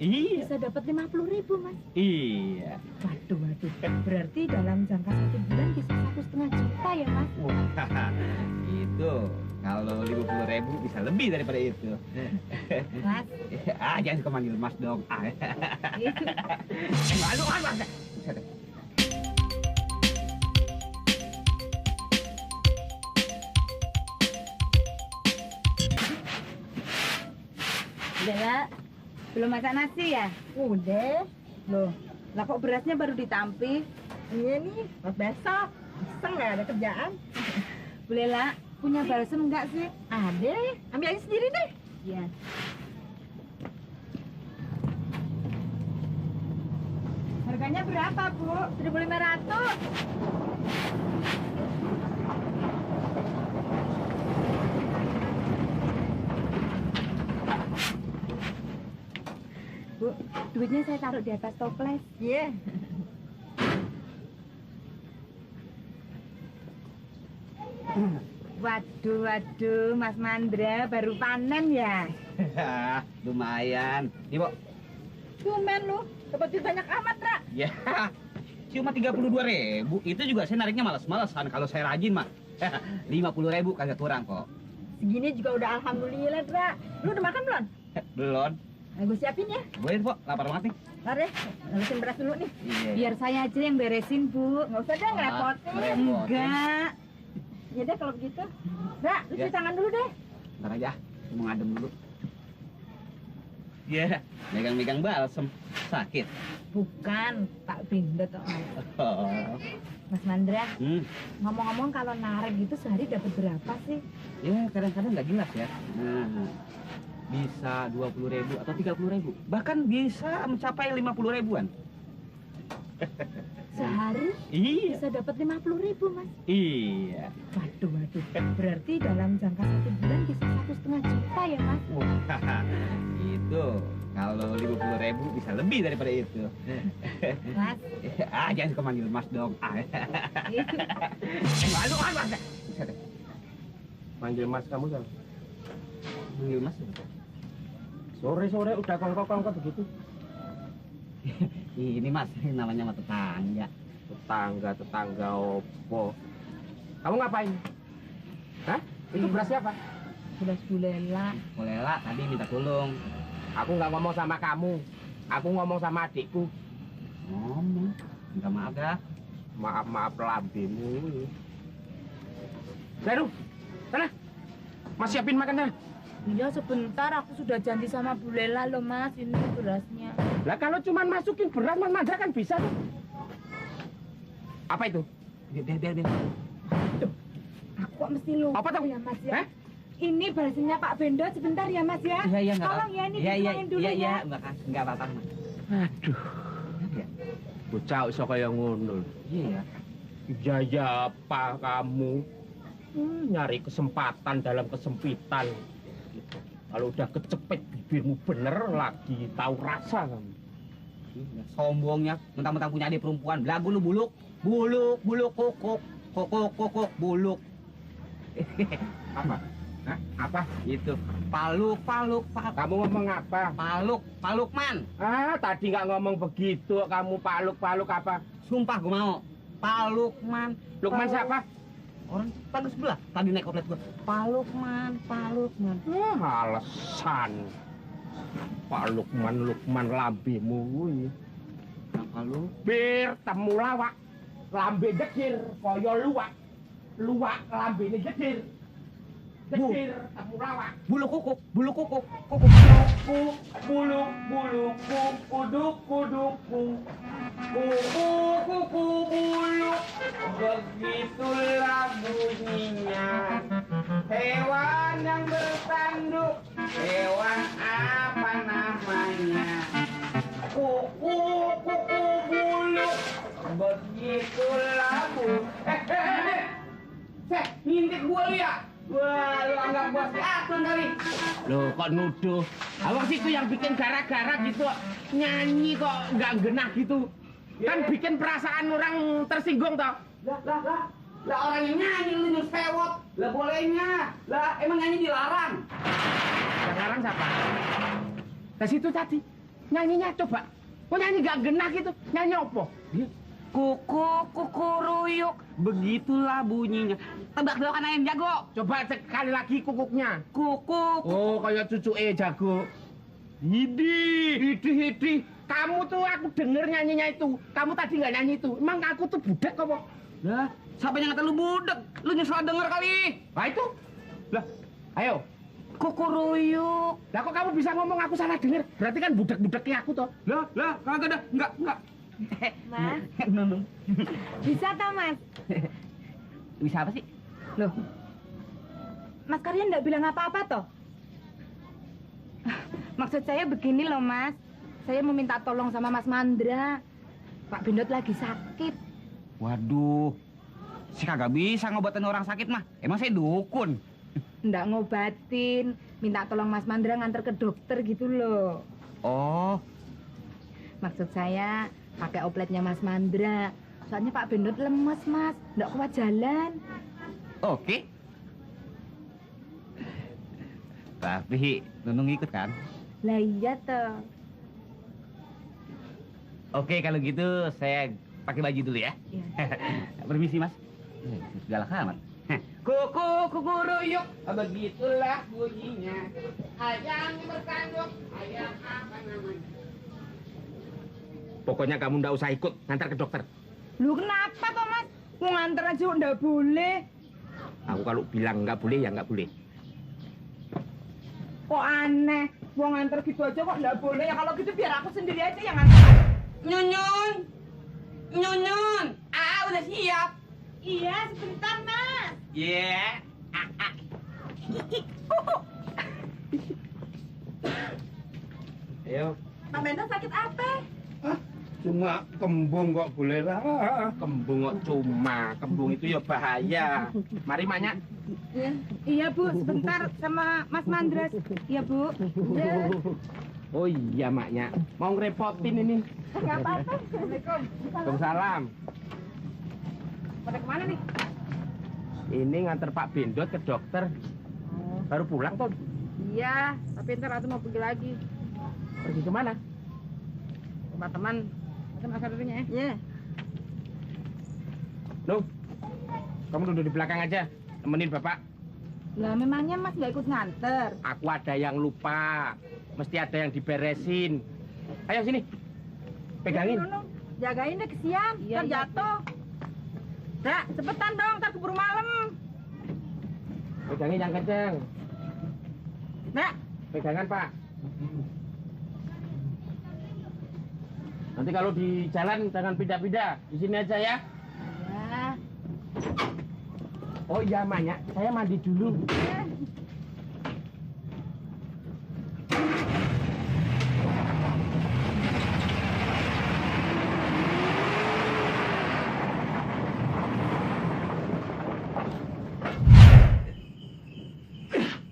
Iya. Bisa dapat 50.000, Mas. Iya. Waduh. Berarti dalam jangka 1 bulan bisa 1,5 juta ya, Mas? Wah, itu kalau 50.000 bisa lebih daripada itu. Mas. Jangan suka manggil Mas dong. Malu Mas. Udah, belum masak nasi ya? Udah. Loh, lah kok berasnya baru ditampi? Iya nih, buat besok. Iseng nggak ada kerjaan. Boleh lah, punya balsem enggak sih? Ada, ambil aja sendiri deh. Iya. Harganya berapa, Bu? 1.500. Bu, duitnya saya taruh di atas toples. Iya. Waduh, Mas Mandra baru panen ya? Lumayan. Nih, Bu. Cuman lu, dapat duit banyak amat, Ra. Ya, cuma 32.000. Itu juga saya nariknya malas-malasan. Kalau saya rajin mah 50.000 kagak kurang kok. Segini juga udah alhamdulillah, Ra. Lu udah makan belum? Belum. Nah, gue siapin ya. Boleh, Bu. Lapar banget nih. Ntar deh, ngabisin beras dulu nih. Iya. Biar saya aja yang beresin, Bu. Nggak usah deh, ngerepotin. Enggak. Ya deh kalau begitu. Ra, lu Ya. cuci tangan dulu deh. Ntar aja, mau ngadem dulu. Ya, megang-megang balsem. Sakit. Bukan, Pak Bindo toh. Oh. Mas Mandra, Hmm. ngomong-ngomong kalau narik gitu sehari dapat berapa sih? Ya, kadang-kadang nggak jelas ya. Nah, bisa 20.000 atau 30.000. Bahkan bisa mencapai 50.000-an. Sehari Iya. bisa dapat 50.000, Mas. Iya. Waduh. Berarti dalam jangka 1 bulan bisa 1,5 juta ya, Mas? Wah, itu kalau 50.000 bisa lebih daripada itu. Mas. Jangan suka manggil Mas dong. Malu Mas. Manggil Mas kamu kan? Manggil Mas. Sore-sore udah kongkong-kongkong begitu. Ini Mas, namanya mah tetangga. Tetangga opo? Kamu ngapain? Hah? Itu beras siapa? Beras bulela. Bolela tadi minta tolong. Aku nggak ngomong sama kamu. Aku ngomong sama adikku. Ngomong. Minta maaf ya. Maaf lambimu. Seru, sana. Mas siapin makan sana. Iya sebentar, aku sudah janji sama Bu Lela loh, Mas. Ini berasnya. Lah kalau cuman masukin beras Mas Mandra kan bisa tuh. Apa itu? Biar. Aku kok mesti lupa Apa tuh? ya, Mas ya? Hah? Ini balsemnya Pak Bendo sebentar ya, Mas ya? Iya, enggak. Tolong ya, ini dikeluarin dulu ya. Iya, enggak apa-apa, Mas. Aduh, Ya. bocah iso kaya ngono. Iya. Ya apa kamu? Nyari kesempatan dalam kesempitan. Kalau udah kecepet bibirmu bener lagi tahu rasa kamu. Sombongnya, mentang-mentang punya adik perempuan, belagu lu buluk, kokok, buluk. Apa? Hah? Apa? Itu, paluk. Kamu ngomong apa? Palukman. Tadi nggak ngomong begitu. Kamu paluk apa? Sumpah gue mau. Palukman. Lukman siapa? Orang tadi sebelah, tadi naik koplet gue. Palukman. Alasan. Pak Lukman lambimu. Apa lu? Bir temu lawak. Lambe dekir. Koyo luwak lambene dekir. Dekir temu lawak. Bulu kukuk. Buluk, kuduk, kuku, buluk. Begitulah bunyinya. Hewan yang bertanduk. Hewan apa namanya? Kuku, buluk. Begitulah bunyinya. Ngintip gua liat. Wah, lu anggap gua si Atun kali. Loh, kok nuduh? Awang situ yang bikin gara-gara gitu. Nyanyi kok nggak genah gitu. Kan bikin perasaan orang tersinggung toh. Lah orang yang nyanyi lu nyus sewot. Lah bolehnya. Lah emang nyanyi dilarang. Yang larang siapa? Ke situ tadi. Nyanyinya coba. Kok nyanyi gak genah gitu? Nyanyi apa? Kuku, kuku ruyuk, begitulah bunyinya. Tebak-tebakan ayam jago. Coba sekali lagi kukuknya. Kuku, Oh, kayak cucu jago. Hidi. Kamu tuh aku denger nyanyinya itu. Kamu tadi nggak nyanyi itu. Emang aku tuh budak apa? Lah, siapa yang ngata lu budek? Lu nyesel denger kali. Nah itu. Lah, ayo. Kuku ruyuk. Lah kok kamu bisa ngomong aku salah denger? Berarti kan budak-budaknya aku toh. Lah, kagak dah. Enggak. Mas, Nunung. bisa tau Mas? Bisa apa sih? Loh, Mas Karyan nggak bilang apa-apa toh? Maksud saya begini loh Mas. Saya mau minta tolong sama Mas Mandra. Pak Bendot lagi sakit. waduh. Si kagak bisa ngobatin orang sakit mah. Emang saya dukun. Nggak ngobatin. Minta tolong Mas Mandra nganter ke dokter gitu loh. Oh, Maksud saya pakai opletnya Mas Mandra. Soalnya Pak Bendot lemes Mas. Nggak kuat jalan. oke. Tapi Nunung ikut kan? Lah iya toh. Oke, kalau gitu saya pakai baju dulu ya. Iya. Permisi, Mas. Galak amat. Kuku ruyuk, begitulah bunyinya. Ayam berkandung, ayam apa namanya? Pokoknya kamu ndak usah ikut ngantar ke dokter. Lu kenapa toh Mas? Mau nganter aja nggak boleh. Aku kalau bilang nggak boleh ya nggak boleh. Kok aneh? Mau nganter gitu aja kok nggak boleh. Ya kalau gitu biar aku sendiri aja yang nganter. Nyunyun. Ah, udah siap. Iya, sebentar Mas. Yeah. Ayo. Pak Bendot sakit apa? Cuma kembung kok boleh lah. Kembung kok cuma, kembung itu ya bahaya. Mari Manyak. Iya Bu, sebentar sama Mas Mandras. Iya Bu. Oh iya Maknya, mau ngerepotin ini. Nggak apa-apa. Assalamualaikum. Waalaikumsalam. Pada kemana nih? Ini nganter Pak Bendot ke dokter. Baru pulang tuh. Iya, tapi ntar aku mau pergi lagi. Pergi kemana? Rumah teman. Teman kadernya ya. Iya. Nuh, kamu duduk di belakang aja. Temenin Bapak. Lah memangnya Mas nggak ikut nganter? Aku ada yang lupa. Mesti ada yang diberesin. Ayo sini. Pegangin. Jagain deh kesian, ntar jatuh. Dak, cepetan dong, ntar keburu malam. Pegangin yang kenceng. Dak, Pegangan Pak. Nanti kalau di jalan jangan pindah-pindah. Di sini aja ya. ya. Oh iya Manyak, saya mandi dulu.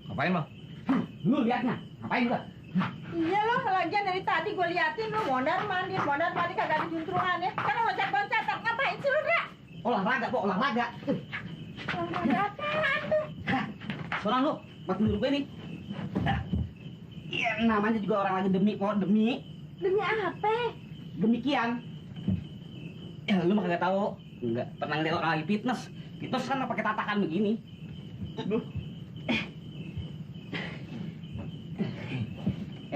Ngapain lo? Lu liatnya. Ngapain gua? Iya loh, lagian dari tadi gue liatin lu mondar mandir kagak ada juntrungannya. Kan loncat-loncat, ngapain sih lu, Drak? Olahraga, Pok, olahraga. Olahraga apaan tuh? Soalnya lu, makin dulu gue nih. Iya, namanya juga orang lagi demi. Demi apa? Demikian. Ya, lu mah kagak tahu. Enggak pernah ngeliat orang lagi fitness. Fitness kan pakai tatakan begini. Aduh.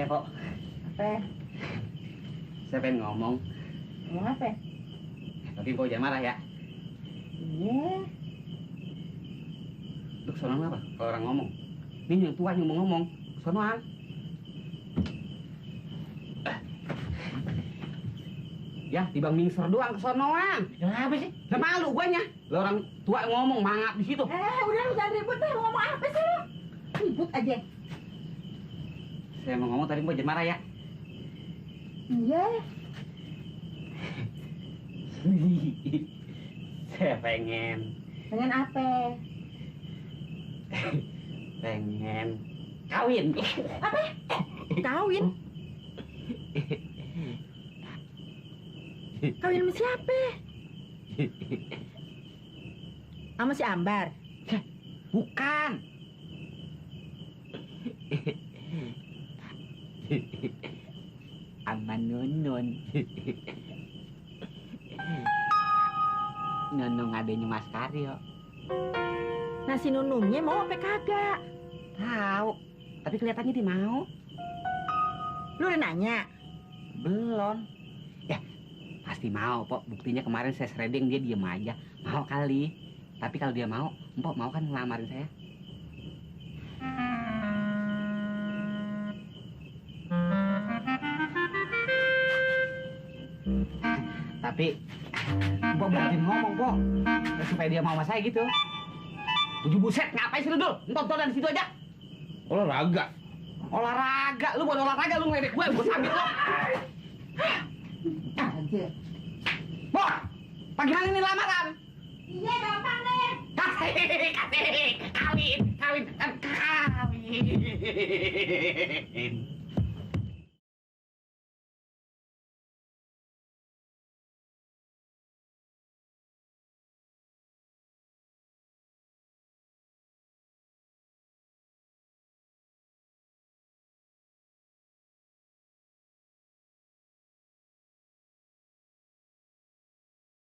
Kok. Apa? Saya pengen ngomong. Ngomong apa? Tapi kok jangan marah ya. Iya. Lu kesonoan apa? Kalau orang ngomong. Ini yang tua yang mau ngomong. Kesonoan. Ya, tibang mingser doang kesonoan. Kenapa sih? Lah malu guanya. Lah orang tua ngomong mangap di situ. Udah lu jangan ribut deh, ngomong apa sih lu? Ribut aja. Saya mau ngomong tadi mau jangan marah ya. Iya. Saya pengen apa? pengen kawin. Apa? Kawin? Kawin sama siapa? Sama si Ambar? Bukan. sama Nunun. Nunung adanya Mas Karyo. Nah si Nunungnya mau apa kagak? Tahu, tapi kelihatannya dia mau. Lu udah nanya? Belum. Ya, pasti mau, Pok. Buktinya kemarin saya shredding dia diem aja. Mau kali. Tapi kalau dia mau, Mpok mau kan ngelamarin saya? Tapi Mpok berani ngomong, Pok. Supaya dia mau sama saya gitu. Tujuh buset, ngapain sih lu, Dul? Nonton di situ aja. Olahraga. Olahraga, lu buat olahraga lu ngeledek gue sambil lu. Aja. Pok, bagaimana ini lamaran? Iya gampang deh. Kawin.